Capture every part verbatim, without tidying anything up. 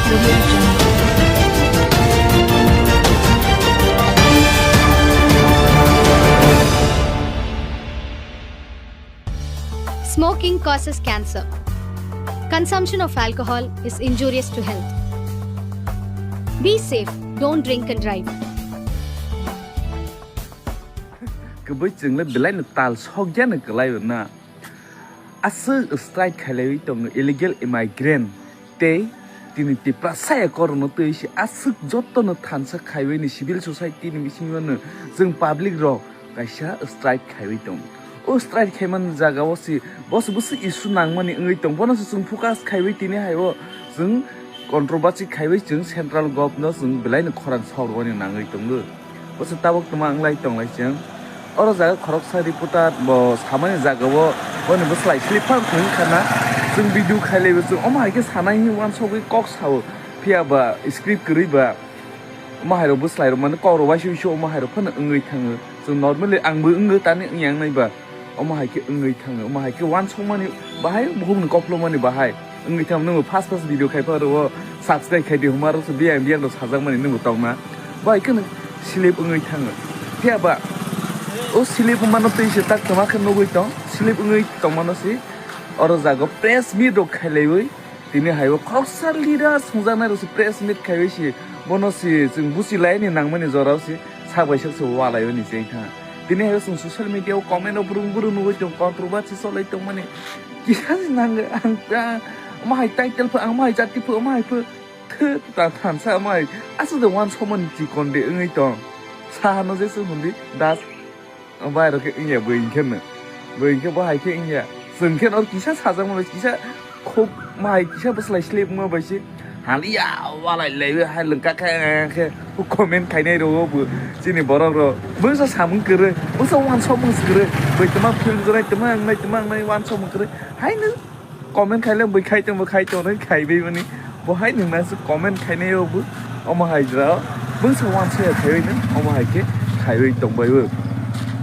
Audio Jungle. Smoking causes cancer. Consumption of alcohol is injurious to health. Be safe, don't drink and drive. Kwbwi chwngno belai no tal sokya no kwlai na. Aswk strike khailaiwi tongo illegal immigrant tei tini Tiprasa ekorno twi se aswk jotono thansa khaiwi ni civil society ni bisingo no chwng public rok kaisa strike khaiwi tongo. O strike khaimani jagao se boso bwswk issue nangmani wngwi tong, bono se chwng focus khaiwi tini hai o chwng controversy khaiwi chwng central government no chwng belai no khorang sok rwani nangwi tongo. Bwsa tabuk tuma wnglai tonglai chwng. Oro jaga khoroksa reporter bo samani jagao boni bwslai slip phang thung khana. Chwng video khailaibo chwng omo hai khe sanai hinwi uansugwi kok sao. Phiya ba script kwrwi ba omo hai rok bwslai rok mani kok rok uaisuk uaisuk omo hai rok phano wngwi thango. Chwng normally ang bo wngo tani wngya wngnai ba. Omo hai khe wngwi thango, omo hai khe uansukmani bahai, bukhukni koplomani bahai wngwi thango. Nwngbo first first video khai phano o subscribe khai di, hwnba rok se biyang biyang rok sajakmani nwngbo tongna. Bo hai kheno slip wngwi thango. Phiya ba o slip wngmano twi se tak tongma khe nugwi tong, slip wngwi tongmano se oro jago press meet rok khailaiwi. Tini hai o khoroksa leader sungjaknai rok se press meet khaiwi se bono se chwng buchi laini nangmani jorao se sak bai sak se walai o ni cheng tha. Tini hai o chwng social media o comment o brung brung nugwi tong, controversy cholai tongmani. Kisa se nango ang ta, omo hai title pho, ang omo hai jati pho, omo hai pho, thw, ta thansa omo hai aswk de uansukmani chikon de wngwi tong. Sahano je chwng hundi das. Bai rok khe wngya bui hinkhe no. Bui hinkhe bo hai khe wngya. Chwng khe no kisa sajakma bai kisa khuk ma hai kisa bwslai slip ma bai se. Haliya walai laiwi hai lwngka khe khe comment khainai rok bo chini borok rok. Bwsa samung kwrwi, bwsa uansukmung kwrwi. Bui tma film jora tma wngnai tma wngnai uansukmung kwrwi. Haino comment khaile bui khai tongbo khai tongnai khaibai mani. Bo hai nwng naisuk comment khainai rok bo omo hai jora bwsa uansukya khaiwi no omo hai khe khaiwi tongbai o.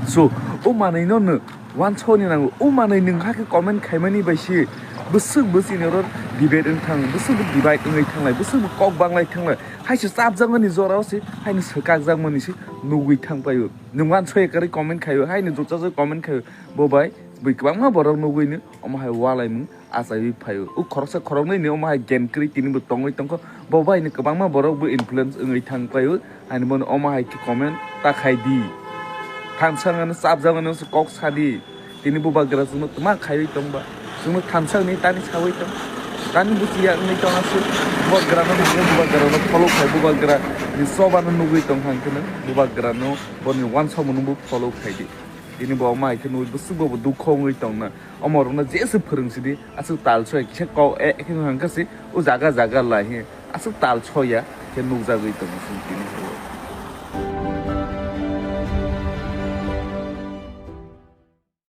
So o manwi no no uansukni nango, o manwi nwng hakhe comment khaimani bai se bwswk bwswk ni oro debate wng thang, bwswk bo divide wngwi thanglai, bwswk bo kok banglai thanglai, hai se chapjakmani jorao se, haino swkakjakmani se nugwi thang pai o. Nwng uansukya kwrwi comment khai o, haino jotjak comment khai o, bo bai bui kwbangma borok nugwi no omo hai walaimung achaiwi phaio. O khoroksa khoroknwi ni omo hai gen kwrwi tini bo tongwi tongkho. Bo bai ni kwbangma borok bo influence wngwi thang paio. Ani bono omo hai khe comment ta khai di. Thansa ngano chapjak ngano se kok sa di. Tini bubagra chwngno tma khaiwi tong ba. Chwngno thansa hwnwi tani sawi tong. Tani buchiya wngwi tong aswk. Bubagra no nukgo, bubagra no follow khai, bubagra ni choba no nugwi tong hang kheno bubagra no boni uansukmung no bo follow khai di. Tini bo omo hai khe nugwi bwswk bo dukho wngwi tong na. Omo rokno jesa phwrwng sidi, aswk tal soya kisa kok e khe hwnkha se o jaga jaga lai he aswk tal soya khe nukjagwi tongo chwng tini o.